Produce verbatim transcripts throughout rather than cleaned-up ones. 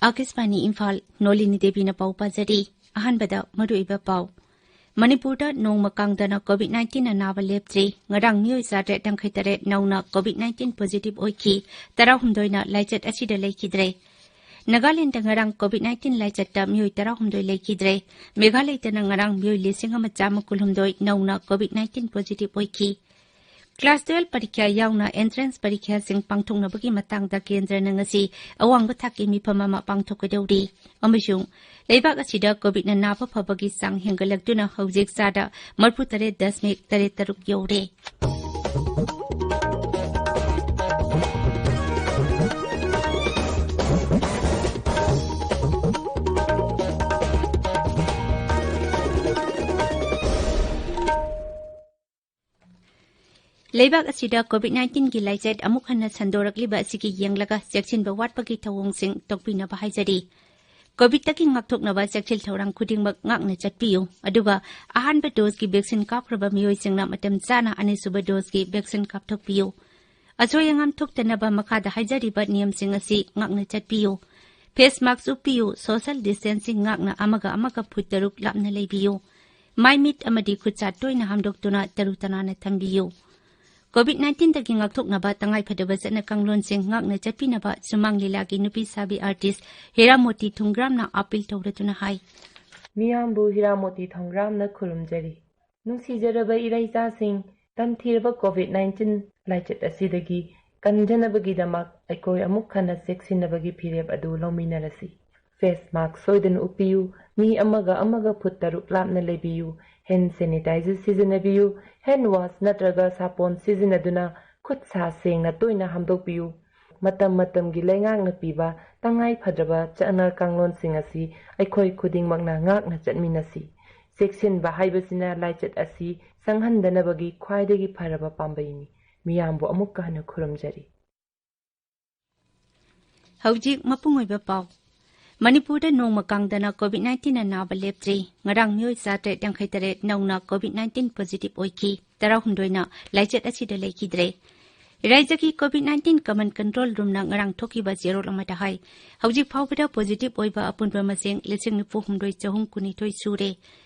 ꯑꯥꯀꯥꯁꯕꯥꯅꯤ ꯏꯝꯐꯥꯜ, ꯅꯣꯂꯤꯅꯤ ꯗꯦꯕꯤꯅ ꯄꯥꯎ ꯄꯥꯖꯔꯤ꯫ ꯑꯍꯥꯟꯕꯗ ꯃꯔꯨꯑꯣꯏꯕ ꯄꯥꯎ꯫ ꯃꯅꯤꯄꯨꯔꯗ ꯅꯣꯡꯃ ꯀꯥꯡꯗꯅ ꯀꯣꯚꯤꯗ ꯅꯥꯏꯟꯇꯤꯟꯅ ꯅꯥꯕ ꯂꯦꯞꯇ꯭ꯔꯤ꯫ ꯉꯔꯥꯡ ꯃꯤꯑꯣꯏ ꯆꯥꯇ꯭ꯔꯦꯠ ꯌꯥꯡꯈꯩ ꯇꯔꯦꯠ ꯅꯧꯅ ꯀꯣꯚꯤꯗ ꯅꯥꯏꯟꯇꯤꯟ ꯄꯣꯖꯤꯇꯤꯚ ꯑꯣꯏꯈꯤ꯫ ꯇꯔꯥꯍꯨꯝꯗꯣꯏꯅ ꯂꯥꯏꯆꯠ ꯑꯁꯤꯗ ꯂꯩꯈꯤꯗ꯭ꯔꯦ꯫ ꯅꯥꯒꯥꯂꯦꯟꯗ ꯉꯔꯥꯡ ꯀꯣꯚꯤꯗ ꯅꯥꯏꯟꯇꯤꯟ ꯂꯥꯏꯆꯠꯇ ꯃꯤꯑꯣꯏ ꯇꯔꯥꯍꯨꯝꯗꯣꯏ ꯂꯩꯈꯤꯗ꯭ꯔꯦ꯫ ꯃꯦꯘꯥꯂꯌꯗꯅ ꯉꯔꯥꯡ ꯃꯤꯑꯣꯏ ꯂꯤꯁꯤꯡ ꯑꯃ ꯆꯥꯝꯃ ꯀꯨꯟꯍꯨꯝꯗꯣꯏ ꯅꯧꯅ ꯀꯣꯚꯤꯗ ꯅꯥꯏꯟꯇꯤꯟ ꯄꯣꯖꯤꯇꯤꯚ ꯑꯣꯏꯈꯤ꯫ ꯀ꯭ꯂꯥꯁ ꯇꯨꯋꯦꯜꯚ ꯄꯔꯤꯈ꯭ꯌꯥ ꯌꯥꯎꯅ ꯑꯦꯟꯇ꯭ꯔꯦꯟꯁ ꯄꯔꯤꯈ꯭ꯌꯥꯁꯤꯡ ꯄꯥꯡꯊꯣꯛꯅꯕꯒꯤ ꯃꯇꯥꯡꯗ ꯀꯦꯟꯗ꯭ꯔꯅ ꯉꯁꯤ ꯑꯋꯥꯡꯕ ꯊꯥꯛꯀꯤ ꯃꯤꯐꯝ ꯑꯃ ꯄꯥꯡꯊꯣꯛꯀꯗꯧꯔꯤ꯫ ꯑꯃꯁꯨꯡ ꯂꯩꯕꯥꯛ ꯑꯁꯤꯗ ꯀꯣꯚꯤꯗꯅ ꯅꯥꯕ ꯐꯕꯒꯤ ꯆꯥꯡ ꯍꯦꯟꯒꯠꯂꯛꯇꯨꯅ ꯍꯧꯖꯤꯛ ꯆꯥꯗ ꯃꯔꯤꯐꯨ ꯇꯔꯦꯠ ꯗꯁꯃꯤꯛ ꯇꯔꯦꯠ ꯇꯔꯨꯛ ꯌꯧꯔꯦ꯫ ꯂꯩꯕꯥꯛ ꯑꯁꯤꯗ ꯀꯣꯚꯤꯗ ꯅꯥꯏꯟꯇꯤꯟꯒꯤ ꯂꯥꯏꯆꯠ ꯑꯃꯨꯛ ꯍꯟꯅ ꯁꯟꯗꯣꯔꯛꯂꯤꯕ ꯑꯁꯤꯒꯤ ꯌꯦꯡꯂꯒ ꯆꯦꯛꯁꯤꯟꯕ ꯋꯥꯠꯄꯒꯤ ꯊꯧꯑꯣꯡꯁꯤꯡ ꯇꯧꯕꯤꯅꯕ ꯍꯥꯏꯖꯔꯤ꯫ ꯀꯣꯚꯤꯗꯇꯒꯤ ꯉꯥꯛꯊꯣꯛꯅꯕ ꯆꯦꯛꯁꯤꯜ ꯊꯧꯔꯥꯡ ꯈꯨꯗꯤꯡꯃꯛ ꯉꯥꯛꯅ ꯆꯠꯄꯤꯌꯨ, ꯑꯗꯨꯒ ꯑꯍꯥꯟꯕ ꯗꯣꯖꯀꯤ ꯚꯦꯛꯁꯤꯟ ꯀꯥꯞꯈ꯭ꯔꯕ ꯃꯤꯑꯣꯏꯁꯤꯡꯅ ꯃꯇꯝ ꯆꯥꯅ ꯑꯅꯤꯁꯨꯕ ꯗꯣꯖꯀꯤ ꯚꯦꯛꯁꯤꯟ ꯀꯥꯞꯊꯣꯛꯄꯤꯌꯨ꯫ ꯑꯁꯣꯏ ꯑꯉꯥꯝ ꯊꯣꯛꯇꯅꯕ ꯃꯈꯥꯗ ꯍꯥꯏꯖꯔꯤꯕ ꯅꯤꯌꯝꯁꯤꯡ ꯑꯁꯤ ꯉꯥꯛꯅ ꯆꯠꯄꯤꯌꯨ꯫ ꯐꯦꯁ ꯃꯥꯁꯛ ꯎꯞꯄꯤꯌꯨ, ꯁꯣꯁꯤꯌꯦꯜ ꯗꯤꯁꯇꯦꯟꯁꯤꯡ ꯉꯥꯛꯅ ꯑꯃꯒ ꯑꯃꯒ ꯐꯨꯠ ꯇꯔꯨꯛ ꯂꯥꯞꯅ ꯂꯩꯕꯤꯌꯨ꯫ ꯃꯥꯏ ꯃꯤꯠ ꯑꯃꯗꯤ ꯈꯨꯠꯁꯥ ꯇꯣꯏꯅ ꯍꯥꯝꯗꯣꯛꯇꯨꯅ ꯇꯔꯨ ꯇꯅꯥꯟꯅ ꯊꯝꯕꯤꯌꯨ꯫ ꯀꯣꯚꯤꯗ ꯅꯥꯏꯟꯇꯤꯟꯗꯒꯤ ꯉꯥꯛꯊꯣꯛꯅꯕ ꯇꯉꯥꯏꯐꯗꯕ ꯆꯠꯅ ꯀꯥꯡꯂꯣꯟꯁꯤꯡ ꯉꯥꯛꯅ ꯆꯠꯄꯤꯅꯕ ꯁꯨꯃꯥꯡ ꯂꯤꯂꯥꯒꯤ ꯅꯨꯄꯤ ꯁꯥꯕꯤ ꯑꯥꯔꯇꯤꯁ ꯍꯤꯔꯥꯃꯣꯇꯤ ꯊꯣꯡꯒ꯭ꯔꯥꯝꯅ ꯑꯥꯄꯤꯜ ꯇꯧꯔꯗꯨꯅ ꯍꯥꯏ꯫ ꯃꯤꯌꯥꯝꯕꯨ ꯍꯤꯔꯥꯃꯣꯇꯤ ꯊꯣꯡꯒ꯭ꯔꯥꯝꯅ ꯈꯨꯔꯨꯝꯖꯔꯤ꯫ ꯅꯨꯡꯁꯤꯖꯔꯕ ꯏꯔꯩꯆꯥꯁꯤꯡ, ꯇꯝꯊꯤꯔꯕ ꯀꯣꯚꯤꯗ ꯅꯥꯏꯟꯇꯤꯟ ꯂꯥꯏꯆꯠ ꯑꯁꯤꯗꯒꯤ ꯀꯟꯖꯅꯕꯒꯤꯗꯃꯛ ꯑꯩꯈꯣꯏ ꯑꯃꯨꯛ ꯍꯟꯅ ꯆꯦꯛꯁꯤꯟꯅꯕꯒꯤ ꯐꯤꯔꯦꯞ ꯑꯗꯨ ꯂꯧꯃꯤꯟꯅꯔꯁꯤ꯫ ꯐꯦꯁ ꯃꯥꯁꯛ ꯁꯣꯏꯗꯅ ꯎꯞꯄꯤꯌꯨ, ꯃꯤ ꯑꯃꯒ ꯑꯃꯒ ꯐꯨꯠ ꯇꯔꯨꯛ ꯂꯥꯞꯅ ꯂꯩꯕꯤꯌꯨ, ꯍꯦꯟ ꯁꯦꯅꯤꯇꯥꯏꯖꯔ ꯁꯤꯖꯤꯟꯅꯕꯤꯌꯨ, ꯍꯦꯟ ꯋꯥꯁ ꯅꯠꯇ꯭ꯔꯒ ꯁꯥꯄꯣꯟ ꯁꯤꯖꯤꯟꯅꯗꯨꯅ ꯈꯨꯠ ꯁꯥ ꯁꯦꯡꯅ ꯇꯣꯏꯅ ꯍꯥꯝꯗꯣꯛꯄꯤꯌꯨ꯫ ꯃꯇꯝ ꯃꯇꯝꯒꯤ ꯂꯩꯉꯥꯛꯅ ꯄꯤꯕ ꯇꯉꯥꯏ ꯐꯗ꯭ꯔꯕ ꯆꯠꯅ ꯀꯥꯡꯂꯣꯟꯁꯤꯡ ꯑꯁꯤ ꯑꯩꯈꯣꯏ ꯈꯨꯗꯤꯡꯃꯛꯅ ꯉꯥꯛꯅ ꯆꯠꯃꯤꯟꯅꯁꯤ꯫ ꯆꯦꯛꯁꯤꯟꯕ ꯍꯥꯏꯕꯁꯤꯅ ꯂꯥꯏꯆꯠ ꯑꯁꯤ ꯆꯪꯍꯟꯗꯅꯕꯒꯤ ꯈ꯭ꯋꯥꯏꯗꯒꯤ ꯐꯔꯕ ꯄꯥꯝꯕꯩꯅꯤ꯫ ꯃꯤꯌꯥꯝꯕꯨ ꯑꯃꯨꯛꯀ ꯍꯟꯅ ꯈꯨꯔꯨꯝꯖꯔꯤ꯫ ꯍꯧꯖꯤꯛ ꯃꯄꯨꯡ ꯑꯣꯏꯕ ꯄꯥꯎ꯫ ꯃꯅꯤꯄꯨꯔꯗ ꯅꯣꯡꯃ ꯀꯥꯡꯗꯅ ꯀꯣꯚꯤꯗ ꯅꯥꯏꯟꯇꯤꯟꯅ ꯅꯥꯕ ꯂꯦꯞꯇ꯭ꯔꯤ꯫ ꯉꯔꯥꯡ ꯃꯤꯑꯣꯏ ꯆꯥꯇꯔꯦꯠ ꯌꯥꯡꯈꯩ ꯇꯔꯦꯠ ꯅꯧꯅ ꯀꯣꯚꯤꯗ ꯅꯥꯏꯟꯇꯤꯟ ꯄꯣꯖꯤꯇꯤꯚ ꯑꯣꯏꯈꯤ꯫ ꯇꯔꯥꯍꯨꯝꯗꯣꯏꯅ ꯂꯥꯏꯆꯠ ꯑꯁꯤꯗ ꯂꯩꯈꯤꯗ꯭ꯔꯦ꯫ ꯔꯥꯏꯖ꯭ꯌꯒꯤ ꯀꯣꯚꯤꯗ ꯅꯥꯏꯟꯇꯤꯟ ꯀꯃꯟ ꯀꯟꯇ꯭ꯔꯣꯜ ꯔꯨꯝꯅ ꯉꯔꯥꯡ ꯊꯣꯛꯈꯤꯕ ꯆꯦꯔꯣꯜ ꯑꯃꯗ ꯍꯥꯏ, ꯍꯧꯖꯤꯛ ꯐꯥꯎꯕꯗ ꯄꯣꯖꯤꯇꯤꯚ ꯑꯣꯏꯕ ꯑꯄꯨꯟꯕ ꯃꯁꯤꯡ ꯂꯤꯁꯤꯡ ꯅꯤꯐꯨ ꯍꯨꯝꯗꯣꯏ ꯆꯍꯨꯝ ꯀꯨꯟꯅꯤꯊꯣꯏ ꯁꯨꯔꯦ꯫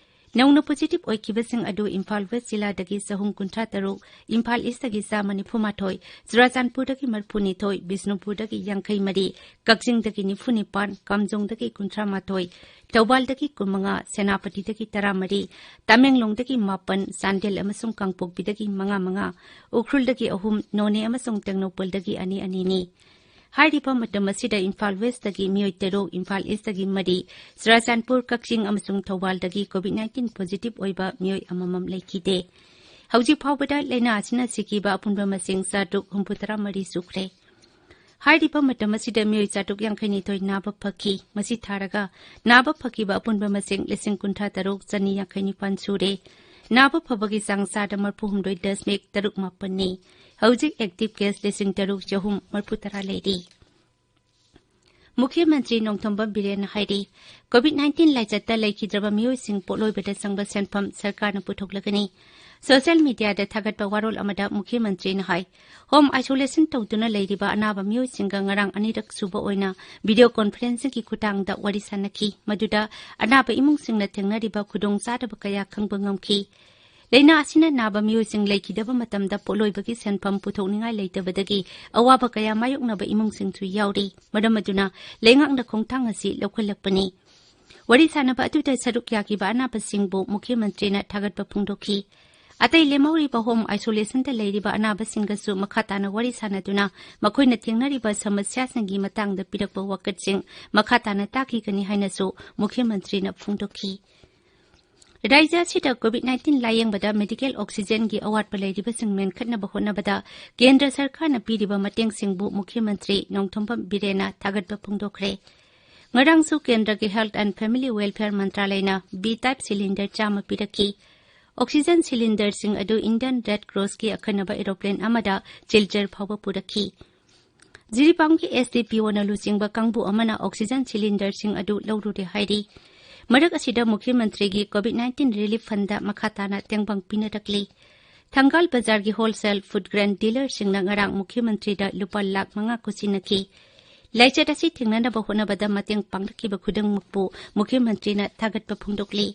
ꯅꯧꯅ ꯄꯣꯖꯤꯇꯤꯚ ꯑꯣꯏꯈꯤꯕꯁꯤꯡ ꯑꯗꯨ ꯏꯝꯐꯥꯜ ꯋꯦꯁ ꯖꯤꯂꯥꯗꯒꯤ ꯆꯍꯨꯝ ꯀꯨꯟꯊ꯭ꯔꯥ ꯇꯔꯨꯛ, ꯏꯝꯐꯥꯜ ꯏꯁꯇꯒꯤ ꯆꯥꯝꯃ ꯅꯤꯐꯨ ꯃꯥꯊꯣꯏ, ꯆꯨꯔꯥꯆꯥꯟꯄꯨꯔꯗꯒꯤ ꯃꯔꯤꯐꯨ ꯅꯤꯊꯣꯏ, ꯕꯤꯁꯅꯨꯄꯨꯔꯗꯒꯤ ꯌꯥꯡꯈꯩ ꯃꯔꯤ, ꯀꯛꯆꯤꯡꯗꯒꯤ ꯅꯤꯐꯨ ꯅꯤꯄꯥꯟ, ꯀꯥꯝꯖꯣꯡꯗꯒꯤ ꯀꯨꯟꯊ꯭ꯔꯥ ꯃꯥꯊꯣꯏ, ꯊꯧꯕꯥꯜꯗꯒꯤ ꯀꯨꯟꯃꯉꯥ, ꯁꯦꯅꯥꯄꯇꯤꯗꯒꯤ ꯇꯔꯥꯃꯔꯤ, ꯇꯃꯦꯡꯂꯣꯡꯗꯒꯤ ꯃꯥꯄꯟ, ꯆꯥꯟꯗꯦꯜ ꯑꯃꯁꯨꯡ ꯀꯥꯡꯄꯣꯛꯄꯤꯗꯒꯤ ꯃꯉꯥ ꯃꯉꯥ, ꯎꯈ꯭ꯔꯨꯜꯗꯒꯤ ꯑꯍꯨꯝ, ꯅꯣꯅꯦ ꯑꯃꯁꯨꯡ ꯇꯦꯡꯅꯧꯄꯜꯗꯒꯤ ꯑꯅꯤ ꯑꯅꯤꯅꯤ꯫ ꯍꯥꯏꯔꯤꯕ ꯃꯇꯝ ꯑꯁꯤꯗ ꯏꯝꯐꯥꯜ ꯋꯦꯁꯇꯒꯤ ꯃꯤꯑꯣꯏ ꯇꯔꯨꯛ, ꯏꯝꯐꯥꯜ ꯏꯁꯇꯒꯤ ꯃꯔꯤ, ꯆꯨꯔꯥꯆꯥꯟꯄꯨꯔ, ꯀꯛꯆꯤꯡ ꯑꯃꯁꯨꯡ ꯊꯧꯕꯥꯜꯗꯒꯤ ꯀꯣꯚꯤꯗ ꯅꯥꯏꯟꯇꯤꯟ ꯄꯣꯖꯤꯇꯤꯚ ꯑꯣꯏꯕ ꯃꯤꯑꯣꯏ ꯑꯃꯃꯝ ꯂꯩꯈꯤꯗꯦ꯫ ꯍꯧꯖꯤꯛ ꯐꯥꯎꯕꯗ ꯂꯥꯏꯅꯥ ꯑꯁꯤꯅ ꯁꯤꯈꯤꯕ ꯑꯄꯨꯟꯕ ꯃꯁꯤꯡ ꯆꯥꯇ꯭ꯔꯨꯛ ꯍꯨꯝꯐꯨꯇꯔꯥ ꯃꯔꯤ ꯁꯨꯈ꯭ꯔꯦ꯫ ꯍꯥꯏꯔꯤꯕ ꯃꯇꯝ ꯑꯁꯤꯗ ꯃꯤꯑꯣꯏ ꯆꯥꯇ꯭ꯔꯨꯛ ꯌꯥꯡꯈꯩ ꯅꯤꯊꯣꯏ ꯅꯥꯕ ꯐꯈꯤ꯫ ꯃꯁꯤ ꯊꯥꯔꯒ ꯅꯥꯕ ꯐꯈꯤꯕ ꯑꯄꯨꯟꯕ ꯃꯁꯤꯡ ꯂꯤꯁꯤꯡ ꯀꯨꯟꯊ꯭ꯔꯥ ꯇꯔꯨꯛ ꯆꯅꯤ ꯌꯥꯡꯈꯩ ꯅꯤꯄꯥꯟ ꯁꯨꯔꯦ꯫ ꯅꯥꯕ ꯐꯕꯒꯤ ꯆꯥꯡ ꯆꯥꯗ ꯃꯔꯤꯐꯨ ꯍꯨꯝꯗꯣꯏ ꯗꯁꯃꯤꯛ ꯇꯔꯨꯛ ꯃꯥꯄꯟꯅꯤ꯫ ꯍꯧꯖꯤꯛ ꯑꯦꯛꯇꯤꯚ ꯀꯦꯁ ꯂꯤꯁꯤꯡ ꯇꯔꯨꯛ ꯆꯍꯨꯝ ꯃꯔꯤꯐꯨ ꯇꯔꯥ ꯂꯩꯔꯤ꯫ ꯃꯨꯈ꯭ꯌ ꯃꯟꯇ꯭ꯔꯤ ꯅꯣꯡꯊꯣꯝꯕꯝ ꯕꯤꯔꯦꯟꯅ ꯍꯥꯏꯔꯤ, ꯀꯣꯚꯤꯗ ꯅꯥꯏꯟꯇꯤꯟ ꯂꯥꯏꯆꯠꯇ ꯂꯩꯈꯤꯗ꯭ꯔꯕ ꯃꯤꯑꯣꯏꯁꯤꯡ ꯄꯣꯠꯂꯣꯏꯕꯗ ꯆꯪꯕ ꯁꯦꯟꯐꯝ ꯁꯔꯀꯥꯔꯅ ꯄꯨꯊꯣꯛꯂꯒꯅꯤ꯫ ꯁꯣꯁꯤꯌꯦꯜ ꯃꯤꯗꯤꯌꯥꯗ ꯊꯥꯒꯠꯄ ꯋꯥꯔꯣꯜ ꯑꯃꯗ ꯃꯨꯈ꯭ꯌ ꯃꯟꯇ꯭ꯔꯤꯅ ꯍꯥꯏ, ꯍꯣꯝ ꯑꯥꯏꯁꯣꯂꯦꯁꯟ ꯇꯧꯗꯨꯅ ꯂꯩꯔꯤꯕ ꯑꯅꯥꯕ ꯃꯤꯑꯣꯏꯁꯤꯡꯒ ꯉꯔꯥꯡ ꯑꯅꯤꯔꯛ ꯁꯨꯕ ꯑꯣꯏꯅ ꯚꯤꯗꯤꯑꯣ ꯀꯣꯟꯐꯔꯦꯟꯁꯤꯡꯒꯤ ꯈꯨꯠꯊꯥꯡꯗ ꯋꯥꯔꯤ ꯁꯥꯟꯅꯈꯤ꯫ ꯃꯗꯨꯗ ꯑꯅꯥꯕ ꯏꯃꯨꯡꯁꯤꯡꯅ ꯊꯦꯡꯅꯔꯤꯕ ꯈꯨꯗꯣꯡꯆꯥꯗꯕ ꯀꯌꯥ ꯈꯪꯕ ꯉꯝꯈꯤ꯫ ꯂꯥꯏꯅꯥ ꯑꯁꯤꯅ ꯅꯥꯕ ꯃꯤꯑꯣꯏꯁꯤꯡ ꯂꯩꯈꯤꯗꯕ ꯃꯇꯝꯗ ꯄꯣꯠꯂꯣꯏꯕꯒꯤ ꯁꯦꯟꯐꯝ ꯄꯨꯊꯣꯛꯅꯤꯡꯉꯥꯏ ꯂꯩꯇꯕꯗꯒꯤ ꯑꯋꯥꯕ ꯀꯌꯥ ꯃꯥꯌꯣꯛꯅꯕ ꯏꯃꯨꯡꯁꯤꯡꯁꯨ ꯌꯥꯎꯔꯤ꯫ ꯃꯔꯝ ꯑꯗꯨꯅ ꯂꯩꯉꯥꯛꯅ ꯈꯣꯡꯊꯥꯡ ꯑꯁꯤ ꯂꯧꯈꯠꯂꯛꯄꯅꯤ꯫ ꯋꯥꯔꯤ ꯁꯥꯟꯅꯕ ꯑꯗꯨꯗ ꯁꯔꯨꯛ ꯌꯥꯈꯤꯕ ꯑꯅꯥꯕꯁꯤꯡꯕꯨ ꯃꯨꯈ꯭ꯌ ꯃꯟꯇ꯭ꯔꯤꯅ ꯊꯥꯒꯠꯄ ꯐꯣꯡꯗꯣꯛꯈꯤ꯫ ꯑꯇꯩ ꯂꯦꯝꯍꯧꯔꯤꯕ ꯍꯣꯝ ꯑꯥꯏꯁꯣꯂꯦꯁꯟꯗ ꯂꯩꯔꯤꯕ ꯑꯅꯥꯕꯁꯤꯡꯒꯁꯨ ꯃꯈꯥ ꯇꯥꯅ ꯋꯥꯔꯤ ꯁꯥꯟꯅꯗꯨꯅ ꯃꯈꯣꯏꯅ ꯊꯦꯡꯅꯔꯤꯕ ꯁꯃꯁ꯭ꯌꯥꯁꯤꯡꯒꯤ ꯃꯇꯥꯡꯗ ꯄꯤꯔꯛꯄ ꯋꯥꯀꯠꯁꯤꯡ ꯃꯈꯥ ꯇꯥꯅ ꯇꯥꯈꯤꯒꯅꯤ ꯍꯥꯏꯅꯁꯨ ꯃꯨꯈ꯭ꯌ ꯃꯟꯇ꯭ꯔꯤꯅ ꯐꯣꯡꯗꯣꯛꯈꯤ꯫ ꯔꯥꯏꯖ꯭ꯌ ꯑꯁꯤꯗ ꯀꯣꯚꯤꯗ ꯅꯥꯏꯟꯇꯤꯟ ꯂꯥꯌꯦꯡꯕꯗ ꯃꯦꯗꯤꯀꯦꯜ ꯑꯣꯛꯁꯤꯖꯦꯟꯒꯤ ꯑꯋꯥꯠꯄ ꯂꯩꯔꯤꯕꯁꯤꯡ ꯃꯦꯟꯈꯠꯅꯕ ꯍꯣꯠꯅꯕꯗ ꯀꯦꯟꯗ꯭ꯔ ꯁꯔꯀꯥꯔꯅ ꯄꯤꯔꯤꯕ ꯃꯇꯦꯡꯁꯤꯡꯕꯨ ꯃꯨꯈ꯭ꯌ ꯃꯟꯇ꯭ꯔꯤ ꯅꯣꯡꯊꯣꯝꯕꯝ ꯕꯤꯔꯦꯟꯅ ꯊꯥꯒꯠꯄ ꯐꯣꯡꯗꯣꯛꯈ꯭ꯔꯦ꯫ ꯉꯔꯥꯡꯁꯨ ꯀꯦꯟꯗ꯭ꯔꯒꯤ ꯍꯦꯜꯊ ꯑꯦꯟ ꯐꯦꯃꯤꯂꯤ ꯋꯦꯜꯐꯤꯌꯔ ꯃꯟꯇ꯭ꯔꯥꯂꯌꯅ ꯕꯤ ꯇꯥꯏꯞ ꯁꯤꯂꯤꯟꯗꯔ ꯆꯥꯝꯃ ꯄꯤꯔꯛꯈꯤ꯫ ꯑꯣꯛꯁꯤꯖꯦꯟ ꯁꯤꯂꯤꯟꯗꯔꯁꯤꯡ ꯑꯗꯨ ꯏꯟꯗꯤꯌꯟ ꯔꯦꯗ ꯀ꯭ꯔꯣꯁꯀꯤ ꯑꯈꯟꯅꯕ ꯑꯦꯔꯣꯄ꯭ꯂꯦꯟ ꯑꯃꯗ ꯁꯤꯜꯆꯔ ꯐꯥꯎꯕ ꯄꯨꯔꯛꯈꯤ꯫ ꯖꯤꯔꯤꯕꯥꯝꯒꯤ ꯑꯦꯁ ꯗꯤ ꯄꯤ ꯑꯣꯅ ꯂꯨꯆꯤꯡꯕ ꯀꯥꯡꯕꯨ ꯑꯃꯅ ꯑꯣꯛꯁꯤꯖꯟ ꯁꯤꯂꯤꯟꯗꯔꯁꯤꯡ ꯑꯗꯨ ꯂꯧꯔꯨꯔꯦ ꯍꯥꯏꯔꯤ꯫ ꯃꯔꯛ ꯑꯁꯤꯗ ꯃꯨꯈ꯭ꯌ ꯃꯟꯇ꯭ꯔꯤꯒꯤ ꯀꯣꯚꯤꯗ ꯅꯥꯏꯟꯇꯤꯟ ꯔꯤꯂꯤꯐ ꯐꯟꯗ ꯃꯈꯥ ꯇꯥꯅ ꯇꯦꯡꯕꯥꯡ ꯄꯤꯅꯔꯛꯂꯤ꯫ ꯊꯪꯒꯥꯜ ꯕꯖꯥꯔꯒꯤ ꯍꯣꯜꯁꯦꯜ ꯐꯨꯗ ꯒ꯭ꯔꯦꯟ ꯗꯤꯂꯔꯁꯤꯡꯅ ꯉꯔꯥꯡ ꯃꯨꯈ꯭ꯌ ꯃꯟꯇ꯭ꯔꯤꯗ ꯂꯨꯄꯥ ꯂꯥꯈ ꯃꯉꯥ ꯈꯨꯠꯁꯤꯟꯅꯈꯤ꯫ ꯂꯥꯏꯆꯠ ꯑꯁꯤ ꯊꯤꯡꯅꯅꯕ ꯍꯣꯠꯅꯕꯗ ꯃꯇꯦꯡ ꯄꯥꯡꯂꯛꯈꯤꯕ ꯈꯨꯗꯤꯡꯃꯛꯄꯨ ꯃꯨꯈ꯭ꯌ ꯃꯟꯇ꯭ꯔꯤꯅ ꯊꯥꯒꯠꯄ ꯐꯣꯡꯗꯣꯛꯂꯤ꯫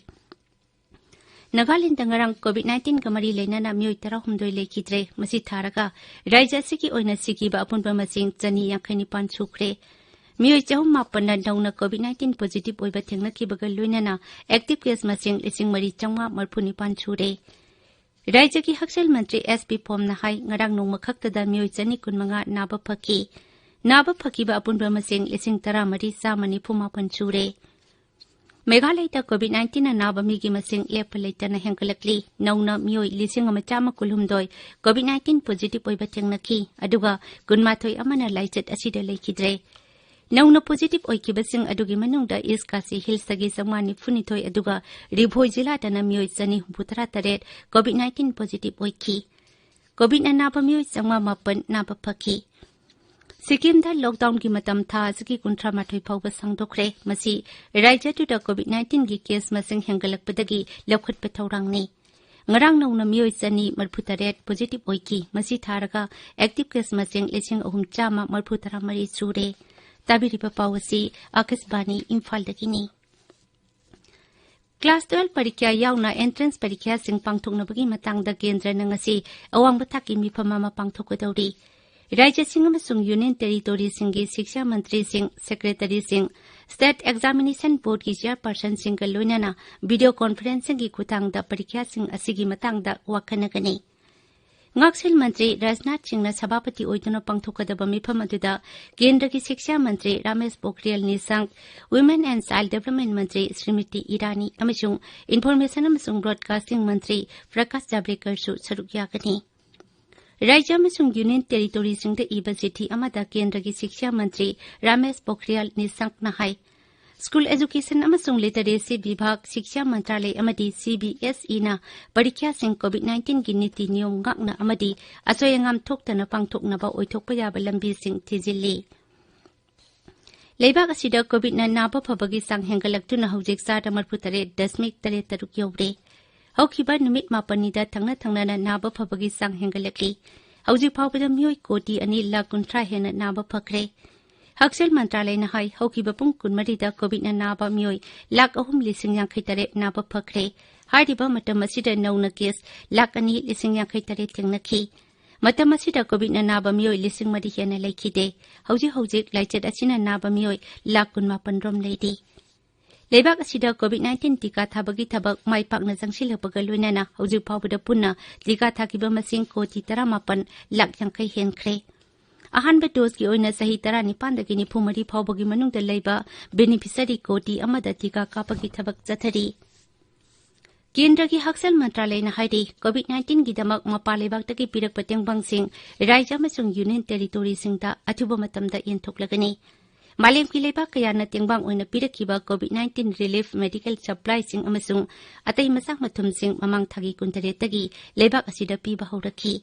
ꯅꯥꯒꯥꯂꯦꯟꯗ ꯉꯔꯥꯡ ꯀꯣꯚꯤꯗ ꯅꯥꯏꯟꯇꯤꯟꯒ ꯃꯔꯤ ꯂꯩꯅꯅ ꯃꯤꯑꯣꯏ ꯇꯔꯥꯍꯨꯝꯗꯣꯏ ꯂꯩꯈꯤꯗ꯭ꯔꯦ꯫ ꯃꯁꯤ ꯊꯥꯔꯒ ꯔꯥꯖ꯭ꯌ ꯑꯁꯤꯒꯤ ꯑꯣꯏꯅ ꯁꯤꯈꯤꯕ ꯑꯄꯨꯟꯕ ꯃꯁꯤꯡ ꯆꯅꯤ ꯌꯥꯡꯈꯩ ꯅꯤꯄꯥꯟ ꯁꯨꯈ꯭ꯔꯦ꯫ ꯃꯤꯑꯣꯏ ꯆꯍꯨꯝ ꯃꯥꯄꯟꯅ ꯅꯧꯅ ꯀꯣꯚꯤꯗ ꯅꯥꯏꯟꯇꯤꯟ ꯄꯣꯖꯤꯇꯤꯚ ꯑꯣꯏꯕ ꯊꯦꯡꯅꯈꯤꯕꯒ ꯂꯣꯏꯅꯅ ꯑꯦꯛꯇꯤꯚ ꯀꯦꯁ ꯃꯁꯤꯡ ꯂꯤꯁꯤꯡ ꯃꯔꯤ ꯆꯥꯝꯃꯉꯥ ꯃꯔꯤꯐꯨ ꯅꯤꯄꯥꯟ ꯁꯨꯔꯦ꯫ ꯔꯥꯖ꯭ꯌꯒꯤ ꯍꯛꯁꯦꯜ ꯃꯟꯇ꯭ꯔꯤ ꯑꯦꯁ ꯄꯤ ꯐꯣꯝꯅ ꯍꯥꯏ, ꯉꯔꯥꯡ ꯅꯣꯡꯃ ꯈꯛꯇꯗ ꯃꯤꯑꯣꯏ ꯆꯅꯤ ꯀꯨꯟꯃꯉꯥ ꯅꯥꯕ ꯐꯈꯤ꯫ ꯅꯥꯕ ꯐꯈꯤꯕ ꯑꯄꯨꯟꯕ ꯃꯁꯤꯡ ꯂꯤꯁꯤꯡ ꯇꯔꯥꯃꯔꯤ ꯆꯥꯝꯃ ꯅꯤꯐꯨ ꯃꯥꯄꯟ ꯁꯨꯔꯦ꯫ ꯃꯦꯘꯥꯂꯌꯗ ꯀꯣꯚꯤꯗ ꯅꯥꯏꯟꯇꯤꯟꯅ ꯅꯥꯕ ꯃꯤꯒꯤ ꯃꯁꯤꯡ ꯂꯦꯞꯄ ꯂꯩꯇꯅ ꯍꯦꯟꯒꯠꯂꯛꯂꯤ꯫ ꯅꯧꯅ ꯃꯤꯑꯣꯏ ꯂꯤꯁꯤꯡ ꯑꯃ ꯆꯥꯝꯃ ꯀꯨꯟꯍꯨꯝꯗꯣꯏ ꯀꯣꯚꯤꯗ ꯅꯥꯏꯟꯇꯤꯟ ꯄꯣꯖꯤꯇꯤꯚ ꯑꯣꯏꯕ ꯊꯦꯡꯅꯈꯤ, ꯑꯗꯨꯒ ꯀꯨꯟꯃꯥꯊꯣꯏ ꯑꯃꯅ ꯂꯥꯏꯆꯠ ꯑꯁꯤꯗ ꯂꯩꯈꯤꯗ꯭ꯔꯦ꯫ ꯅꯧꯅ ꯄꯣꯖꯤꯇꯤꯚ ꯑꯣꯏꯈꯤꯕꯁꯤꯡ ꯑꯗꯨꯒꯤ ꯃꯅꯨꯡꯗ ꯏꯁ ꯈꯥꯁꯤ ꯍꯤꯜꯁꯇꯒꯤ ꯆꯥꯝꯃꯉꯥ ꯅꯤꯐꯨꯅꯤꯊꯣꯏ, ꯑꯗꯨꯒ ꯔꯤ ꯚꯣꯏ ꯖꯤꯂꯥꯗꯅ ꯃꯤꯑꯣꯏ ꯆꯅꯤ ꯍꯨꯝꯐꯨꯇꯔꯥ ꯇꯔꯦꯠ ꯀꯣꯚꯤꯗ ꯅꯥꯏꯟꯇꯤꯟ ꯄꯣꯖꯤꯇꯤꯚ ꯑꯣꯏꯈꯤ꯫ ꯀꯣꯚꯤꯗꯅ ꯅꯥꯕ ꯃꯤꯑꯣꯏ ꯆꯥꯝꯃꯉꯥ ꯃꯥꯄꯟ ꯅꯥꯕ ꯐꯈꯤ꯫ ꯁꯤꯛꯀꯤꯝꯗ ꯂꯣꯛꯗꯥꯎꯟꯒꯤ ꯃꯇꯝ ꯊꯥ ꯑꯁꯤꯒꯤ ꯀꯨꯟꯊ꯭ꯔꯥ ꯃꯥꯊꯣꯏ ꯐꯥꯎꯕ ꯁꯥꯡꯗꯣꯛꯈ꯭ꯔꯦ꯫ ꯃꯁꯤ ꯔꯥꯖ꯭ꯌꯗꯨꯗ ꯀꯣꯚꯤꯗ ꯅꯥꯏꯟꯇꯤꯟꯒꯤ ꯀꯦꯁ ꯃꯁꯤꯡ ꯍꯦꯟꯒꯠꯂꯛꯄꯗꯒꯤ ꯂꯧꯈꯠꯄ ꯊꯧꯔꯥꯡꯅꯤ꯫ ꯉꯔꯥꯡ ꯅꯧꯅ ꯃꯤꯑꯣꯏ ꯆꯅꯤ ꯃꯔꯤꯐꯨꯇꯔꯦꯠ ꯄꯣꯖꯤꯇꯤꯚ ꯑꯣꯏꯈꯤ꯫ ꯃꯁꯤ ꯊꯥꯔꯒ ꯑꯦꯛꯇꯤꯚ ꯀꯦꯁ ꯃꯁꯤꯡ ꯂꯤꯁꯤꯡ ꯑꯍꯨꯝ ꯆꯥꯝꯃ ꯃꯔꯤꯐꯨꯇꯔꯥ ꯃꯔꯤ ꯁꯨꯔꯦ꯫ ꯇꯥꯕꯤꯔꯤꯕ ꯄꯥꯎ ꯑꯁꯤ ꯑꯥꯀꯥꯁꯕꯥꯅꯤ ꯏꯝꯐꯥꯜꯗꯒꯤꯅꯤ꯫ ꯀ꯭ꯂꯥꯁ ꯇꯨꯋꯦꯜꯐ ꯄꯔꯤꯈ꯭ꯌꯥ ꯌꯥꯎꯅ ꯑꯦꯟꯇ꯭ꯔꯦꯟꯁ ꯄꯔꯤꯈ꯭ꯌꯥꯁꯤꯡ ꯄꯥꯡꯊꯣꯛꯅꯕꯒꯤ ꯃꯇꯥꯡꯗ ꯀꯦꯟꯗ꯭ꯔꯅ ꯉꯁꯤ ꯑꯋꯥꯡꯕ ꯊꯥꯛꯀꯤ ꯃꯤꯐꯝ ꯑꯃ ꯄꯥꯡꯊꯣꯛꯀꯗꯧꯔꯤ꯫ ꯔꯥꯖ꯭ꯌꯁꯤꯡ ꯑꯃꯁꯨꯡ ꯌꯨꯅꯤꯌꯟ ꯇꯦꯔꯤꯇꯣꯔꯤꯁꯤꯡꯒꯤ ꯁꯤꯛꯁꯥ ꯃꯟꯇ꯭ꯔꯤꯁꯤꯡ, ꯁꯦꯀ꯭ꯔꯦꯇꯔꯤꯁꯤꯡ, ꯁ꯭ꯇꯦꯠ ꯑꯦꯛꯖꯥꯃꯤꯅꯦꯁꯟ ꯕꯣꯔꯗꯀꯤ ꯆꯤꯌꯔꯄꯔꯁꯟꯁꯤꯡꯒ ꯂꯣꯏꯅꯅ ꯚꯤꯗꯤꯑꯣ ꯀꯣꯟꯐꯔꯦꯟꯁꯤꯡꯒꯤ ꯈꯨꯠꯊꯥꯡꯗ ꯄꯔꯤꯈ꯭ꯌꯥꯁꯤꯡ ꯑꯁꯤꯒꯤ ꯃꯇꯥꯡꯗ ꯋꯥꯈꯟꯅꯒꯅꯤ꯫ ꯉꯥꯛꯁꯦꯜ ꯃꯟꯇ꯭ꯔꯤ ꯔꯥꯖꯅꯥꯊ ꯁꯤꯡꯅ ꯁꯚꯥꯄꯇꯤ ꯑꯣꯏꯗꯨꯅ ꯄꯥꯡꯊꯣꯛꯀꯗꯕ ꯃꯤꯐꯝ ꯑꯗꯨꯗ ꯀꯦꯟꯗ꯭ꯔꯒꯤ ꯁꯤꯛꯁꯥ ꯃꯟꯇ꯭ꯔꯤ Ramesh Pokhriyal Nishank, women and child development ꯃꯟꯇ꯭ꯔꯤ ꯁ꯭ꯔꯤꯃꯇꯤ ꯏꯔꯥꯅꯤ ꯑꯃꯁꯨꯡ ꯏꯟꯐꯣꯔꯃꯦꯁꯟ ꯑꯃꯁꯨꯡ ꯕ꯭ꯔꯣꯗꯀꯥꯁꯇꯤꯡ ꯃꯟꯇ꯭ꯔꯤ ꯄ꯭ꯔꯀꯥꯁ ꯖꯥꯕ꯭ꯔꯦꯀꯔꯁꯨ ꯁꯔꯨꯛ ꯌꯥꯒꯅꯤ꯫ ꯔꯥꯖ꯭ꯌ ꯑꯃꯁꯨꯡ ꯌꯨꯅꯤꯌꯟ ꯇꯦꯔꯤꯇꯣꯔꯤꯁꯤꯡꯗ ꯏꯕ ꯆꯤꯊꯤ ꯑꯃꯗ ꯀꯦꯟꯗ꯭ꯔꯒꯤ ꯁꯤꯛꯁꯥ ꯃꯟꯇ꯭ꯔꯤ ꯔꯥꯃꯦꯁ ꯄꯣꯈ꯭ꯔꯤꯌꯥꯜ ꯅꯤꯁꯥꯡꯅ ꯍꯥꯏ, ꯁ꯭ꯀꯨꯜ ꯑꯦꯖꯨꯀꯦꯁꯟ ꯑꯃꯁꯨꯡ ꯂꯤꯇꯔꯦꯁꯤ ꯕꯤꯚꯥꯒ, ꯁꯤꯛꯁꯥ ꯃꯟꯇ꯭ꯔꯥꯂꯌ ꯑꯃꯗꯤ ꯁꯤ ꯕꯤ ꯑꯦꯁ ꯏꯅ ꯄꯔꯤꯈ꯭ꯌꯥꯁꯤꯡ ꯀꯣꯚꯤꯗ ꯅꯥꯏꯟꯇꯤꯟꯒꯤ ꯅꯤꯇꯤ ꯅꯤꯌꯣꯝ ꯉꯥꯛꯅ ꯑꯃꯗꯤ ꯑꯁꯣꯏ ꯑꯉꯥꯝ ꯊꯣꯛꯇꯅ ꯄꯥꯡꯊꯣꯛꯅꯕ ꯑꯣꯏꯊꯣꯛꯄ ꯌꯥꯕ ꯂꯝꯕꯤꯁꯤꯡ ꯊꯤꯖꯤꯜꯂꯤ꯫ ꯂꯩꯕꯥꯛ ꯑꯁꯤꯗ ꯀꯣꯚꯤꯗꯅ ꯅꯥꯕ ꯐꯕꯒꯤ ꯆꯥꯡ ꯍꯦꯟꯒꯠꯂꯛꯇꯨꯅ ꯍꯧꯖꯤꯛ ꯆꯥꯗ ꯃꯔꯤꯐꯨ ꯇꯔꯦꯠ ꯗꯁꯃꯤꯛ ꯇꯔꯦꯠ ꯇꯔꯨꯛ ꯌꯧꯔꯦ꯫ ꯍꯧꯈꯤꯕ ꯅꯨꯃꯤꯠ ꯃꯥꯄꯟꯅꯤꯗ ꯊꯪꯅ ꯊꯪꯅꯅ ꯅꯥꯕ ꯐꯕꯒꯤ ꯆꯥꯡ ꯍꯦꯟꯒꯠꯂꯛꯂꯤ꯫ ꯍꯧꯖꯤꯛ ꯐꯥꯎꯕꯗ ꯃꯤꯑꯣꯏ ꯀꯣꯇꯤ ꯑꯅꯤ ꯂꯥꯈ ꯀꯨꯟꯊ꯭ꯔꯥ ꯍꯦꯟꯅ ꯅꯥꯕ ꯐꯈ꯭ꯔꯦ꯫ ꯍꯛꯁꯦꯜ ꯃꯟꯇ꯭ꯔꯥꯂꯌꯅ ꯍꯥꯏ, ꯍꯧꯈꯤꯕ ꯄꯨꯡ ꯀꯨꯟꯃꯔꯤꯗ ꯀꯣꯚꯤꯗꯅ ꯅꯥꯕ ꯃꯤꯑꯣꯏ ꯂꯥꯈ ꯑꯍꯨꯝ ꯂꯤꯁꯤꯡ ꯌꯥꯡꯈꯩ ꯇꯔꯦꯠ ꯅꯥꯕ ꯐꯈ꯭ꯔꯦ꯫ ꯍꯥꯏꯔꯤꯕ ꯃꯇꯝ ꯑꯁꯤꯗ ꯅꯧꯅ ꯀꯦꯁ ꯂꯥꯈ ꯑꯅꯤ ꯂꯤꯁꯤꯡ ꯌꯥꯡꯈꯩ ꯇꯔꯦꯠ ꯊꯦꯡꯅꯈꯤ꯫ ꯃꯇꯝ ꯑꯁꯤꯗ ꯀꯣꯚꯤꯗꯅ ꯅꯥꯕ ꯃꯤꯑꯣꯏ ꯂꯤꯁꯤꯡ ꯃꯔꯤ ꯍꯦꯟꯅ ꯂꯩꯈꯤꯗꯦ꯫ ꯍꯧꯖꯤꯛ ꯍꯧꯖꯤꯛ ꯂꯥꯏꯆꯠ ꯑꯁꯤꯅ ꯅꯥꯕ ꯃꯤꯑꯣꯏ ꯂꯥꯈ ꯀꯨꯟꯃꯥꯄꯟ ꯔꯣꯝ ꯂꯩꯔꯤ꯫ ꯂꯩꯕꯥꯛ ꯑꯁꯤꯗ ꯀꯣꯚꯤꯗ ꯅꯥꯏꯟꯇꯤꯟ ꯇꯤꯀꯥ ꯊꯥꯕꯒꯤ ꯊꯕꯛ ꯃꯥꯏ ꯄꯥꯛꯅ ꯆꯪꯁꯤꯜꯂꯛꯄꯒ ꯂꯣꯏꯅꯅ ꯍꯧꯖꯤꯛ ꯐꯥꯎꯕꯗ ꯄꯨꯟꯅ ꯇꯤꯀꯥ ꯊꯥꯈꯤꯕ ꯃꯁꯤꯡ ꯀꯣꯇꯤ ꯇꯔꯥꯃꯥꯄꯟ ꯂꯥꯈ ꯌꯥꯡꯈꯩ ꯍꯦꯟꯈ꯭ꯔꯦ꯫ ꯑꯍꯥꯟꯕ ꯗꯣꯁꯀꯤ ꯑꯣꯏꯅ ꯆꯍꯤ ꯇꯔꯥꯅꯤꯄꯥꯟꯗꯒꯤ ꯅꯤꯐꯨ ꯃꯔꯤ ꯐꯥꯎꯕꯒꯤ ꯃꯅꯨꯡꯗ ꯂꯩꯕ ꯕꯦꯅꯤꯐꯤꯁꯔꯤ ꯀꯣꯇꯤ ꯑꯃꯗ ꯇꯤꯀꯥ ꯀꯥꯞꯄꯒꯤ ꯊꯕꯛ ꯆꯠꯊꯔꯤ꯫ ꯀꯦꯟꯗ꯭ꯔꯒꯤ ꯍꯛꯁꯦꯜ ꯃꯟꯇ꯭ꯔꯥꯂꯌꯅ ꯍꯥꯏꯔꯤ, ꯀꯣꯚꯤꯗ ꯅꯥꯏꯟꯇꯤꯟꯒꯤꯗꯃꯛ ꯃꯄꯥꯟ ꯂꯩꯕꯥꯛꯇꯒꯤ ꯄꯤꯔꯛꯄ ꯇꯦꯡꯕꯥꯡꯁꯤꯡ ꯔꯥꯖ꯭ꯌ ꯑꯃꯁꯨꯡ ꯌꯨꯅꯤꯌꯟ ꯇꯦꯔꯤꯇꯣꯔꯤꯁꯤꯡꯗ ꯑꯊꯨꯕ ꯃꯇꯝꯗ ꯌꯦꯟꯊꯣꯛꯂꯒꯅꯤ꯫ ꯃꯥꯂꯦꯝꯒꯤ ꯂꯩꯕꯥꯛ ꯀꯌꯥꯅ ꯇꯦꯡꯕꯥꯡ ꯑꯣꯏꯅ ꯄꯤꯔꯛꯈꯤꯕ ꯀꯣꯚꯤꯗ ꯅꯥꯏꯟꯇꯤꯟ ꯔꯤꯂꯤꯐ ꯃꯦꯗꯤꯀꯦꯜ ꯁꯄ꯭ꯂꯥꯏꯁꯤꯡ ꯑꯃꯁꯨꯡ ꯑꯇꯩ ꯃꯆꯥꯛ ꯃꯊꯨꯝꯁꯤꯡ ꯃꯃꯥꯡ ꯊꯥꯒꯤ ꯀꯨꯟꯇꯔꯦꯠꯇꯒꯤ ꯂꯩꯕꯥꯛ ꯑꯁꯤꯗ ꯄꯤꯕ ꯍꯧꯔꯛꯈꯤ꯫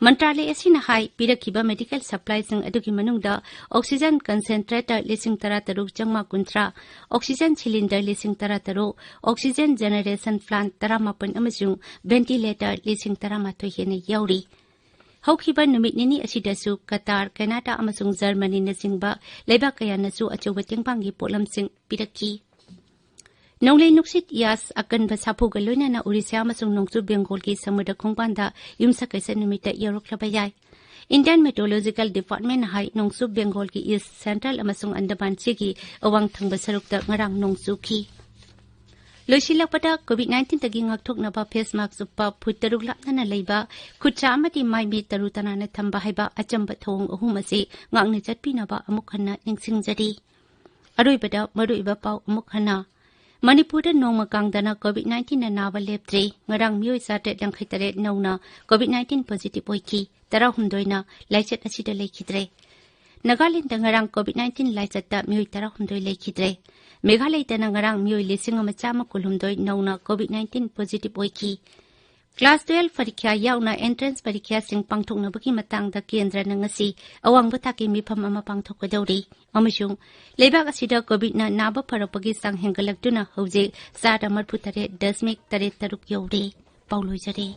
ꯃꯟꯇ꯭ꯔꯥꯂꯌ ꯑꯁꯤꯅ ꯍꯥꯏ, ꯄꯤꯔꯛꯈꯤꯕ ꯃꯦꯗꯤꯀꯦꯜ ꯁꯄ꯭ꯂꯥꯏꯁꯤꯡ ꯑꯗꯨꯒꯤ ꯃꯅꯨꯡꯗ ꯑꯣꯛꯁꯤꯖꯟ ꯀꯟꯁꯦꯟꯇ꯭ꯔꯦꯇꯔ ꯂꯤꯁꯤꯡ ꯇꯔꯥ ꯇꯔꯨꯛ ꯆꯥꯝꯃꯉꯥ ꯀꯨꯟꯊ꯭ꯔꯥ, ꯑꯣꯛꯁꯤꯖꯟ ꯁꯤꯂꯤꯟꯗꯔ ꯂꯤꯁꯤꯡ ꯇꯔꯥ ꯇꯔꯨꯛ, ꯑꯣꯛꯁꯤꯖꯟ ꯖꯦꯅꯦꯔꯦꯁꯟ ꯄ꯭ꯂꯥꯟꯠ ꯇꯔꯥꯃꯥꯄꯟ ꯑꯃꯁꯨꯡ ꯚꯦꯟꯇꯤꯂꯦꯇꯔ ꯂꯤꯁꯤꯡ ꯇꯔꯥꯃꯥꯊꯣꯏ ꯍꯦꯟꯅ ꯌꯥꯎꯔꯤ꯫ ꯍꯧꯈꯤꯕ ꯅꯨꯃꯤꯠ ꯅꯤꯅꯤ ꯑꯁꯤꯗꯁꯨ ꯀꯇꯥꯔ, ꯀꯦꯅꯥꯗꯥ ꯑꯃꯁꯨꯡ ꯖꯔꯃꯅꯤꯅꯆꯤꯡꯕ ꯂꯩꯕꯥꯛ ꯀꯌꯥꯅꯁꯨ ꯑꯆꯧꯕ ꯇꯦꯡꯕꯥꯡꯒꯤ ꯄꯣꯠꯂꯝꯁꯤꯡ ꯄꯤꯔꯛꯈꯤ꯫ ꯅꯣꯡꯂꯩ ꯅꯨꯡꯁꯤꯠ ꯌꯥꯁ ꯑꯀꯟꯕ ꯁꯥꯐꯨꯒ ꯂꯣꯏꯅꯅ ꯎꯔꯤꯁꯥ ꯑꯃꯁꯨꯡ ꯅꯣꯡꯆꯨꯞ ꯕꯦꯡꯒꯣꯜꯒꯤ ꯁꯃꯨꯗ꯭ꯔ ꯈꯣꯡꯕꯥꯟꯗ ꯌꯨꯝꯁꯀꯩꯁ ꯅꯨꯃꯤꯠꯇ ꯌꯧꯔꯛꯂꯕ ꯌꯥꯏ꯫ ꯏꯟꯗꯤꯌꯟ ꯃꯦꯇ꯭ꯔꯣꯂꯣꯖꯤꯀꯦꯜ ꯗꯤꯄꯥꯔꯠꯃꯦꯟꯠꯅ ꯍꯥꯏ, ꯅꯣꯡꯆꯨꯞ ꯕꯦꯡꯒꯣꯜꯒꯤ ꯏꯁ ꯁꯦꯟꯇ꯭ꯔꯦꯜ ꯑꯃꯁꯨꯡ ꯑꯟꯗꯃꯥꯟ ꯁꯤꯒꯤ ꯑꯋꯥꯡ ꯊꯪꯕ ꯁꯔꯨꯛꯇ ꯉꯔꯥꯡ ꯅꯣꯡ ꯆꯨꯈꯤ꯫ ꯂꯣꯏꯁꯤꯜꯂꯛꯄꯗ, ꯀꯣꯚꯤꯗ ꯅꯥꯏꯟꯇꯤꯟꯗꯒꯤ ꯉꯥꯛꯊꯣꯛꯅꯕ ꯐꯦꯁ ꯃꯥꯛꯁ ꯎꯞꯄ, ꯐꯨꯠ ꯇꯔꯨꯛ ꯂꯥꯞꯅꯅ ꯂꯩꯕ, ꯈꯨꯠꯁꯥ ꯑꯃꯗꯤ ꯃꯥꯏ ꯃꯤꯠ ꯇꯔꯨ ꯇꯅꯥꯟꯅ ꯊꯝꯕ ꯍꯥꯏꯕ ꯑꯆꯝꯕ ꯊꯧꯑꯣꯡ ꯑꯍꯨꯝ ꯑꯁꯤ ꯉꯥꯛꯅ ꯆꯠꯄꯤꯅꯕ ꯑꯃꯨꯛ ꯍꯟꯅ ꯅꯤꯡꯁꯤꯡꯖꯔꯤ꯫ ꯑꯔꯣꯏꯕꯗ ꯃꯔꯨꯑꯣꯏꯕ ꯄꯥꯎ ꯑꯃꯨꯛ ꯍꯟꯅ꯫ ꯃꯅꯤꯄꯨꯔꯗ ꯅꯣꯡꯃ ꯀꯥꯡꯗꯅ ꯀꯣꯚꯤꯗ ꯅꯥꯏꯟꯇꯤꯟꯅ ꯅꯥꯕ ꯂꯦꯞꯇ꯭ꯔꯤ꯫ ꯉꯔꯥꯡ ꯃꯤꯑꯣꯏ ꯆꯥꯇ꯭ꯔꯦꯠ ꯌꯥꯡꯈꯩ ꯇꯔꯦꯠ ꯅꯧꯅ ꯀꯣꯚꯤꯗ ꯅꯥꯏꯟꯇꯤꯟ ꯄꯣꯖꯤꯇꯤꯚ ꯑꯣꯏꯈꯤ꯫ ꯇꯔꯥꯍꯨꯝꯗꯣꯏꯅ ꯂꯥꯏꯆꯠ ꯑꯁꯤꯗ ꯂꯩꯈꯤꯗ꯭ꯔꯦ꯫ ꯅꯥꯒꯥꯂꯦꯟꯗ ꯉꯔꯥꯡ ꯀꯣꯚꯤꯗ ꯅꯥꯏꯟꯇꯤꯟ ꯂꯥꯏꯆꯠꯇ ꯃꯤꯑꯣꯏ ꯇꯔꯥꯍꯨꯝꯗꯣꯏ ꯂꯩꯈꯤꯗ꯭ꯔꯦ꯫ ꯃꯦꯘꯥꯂꯌꯗꯅ ꯉꯔꯥꯡ ꯃꯤꯑꯣꯏ ꯂꯤꯁꯤꯡ ꯑꯃ ꯆꯥꯝꯃ ꯀꯨꯟꯍꯨꯝꯗꯣꯏ ꯅꯧꯅ ꯀꯣꯚꯤꯗ ꯅꯥꯏꯟꯇꯤꯟ ꯄꯣꯖꯤꯇꯤꯚ ꯑꯣꯏꯈꯤ꯫ ꯀ꯭ꯂꯥꯁ ꯇꯨꯋꯦꯜꯐ ꯄꯔꯤꯈ꯭ꯌꯥ ꯌꯥꯎꯅ ꯑꯦꯟꯇ꯭ꯔꯦꯟꯁ ꯄꯔꯤꯈ꯭ꯌꯥꯁꯤꯡ ꯄꯥꯡꯊꯣꯛꯅꯕꯒꯤ ꯃꯇꯥꯡꯗ ꯀꯦꯟꯗ꯭ꯔꯅ ꯉꯁꯤ ꯑꯋꯥꯡꯕ ꯊꯥꯛꯀꯤ ꯃꯤꯐꯝ ꯑꯃ ꯄꯥꯡꯊꯣꯛꯀꯗꯧꯔꯤ꯫ ꯑꯃꯁꯨꯡ ꯂꯩꯕꯥꯛ ꯑꯁꯤꯗ ꯀꯣꯚꯤꯗꯅ ꯅꯥꯕ ꯐꯔꯛꯄꯒꯤ ꯆꯥꯡ ꯍꯦꯟꯒꯠꯂꯛꯇꯨꯅ ꯍꯧꯖꯤꯛ ꯆꯥꯗ ꯃꯔꯤꯐꯨ ꯇꯔꯦꯠ ꯗꯁꯃꯤꯛ ꯇꯔꯦꯠ ꯇꯔꯨꯛ ꯌꯧꯔꯦ꯫ ꯄꯥꯎ ꯂꯣꯏꯖꯔꯦ꯫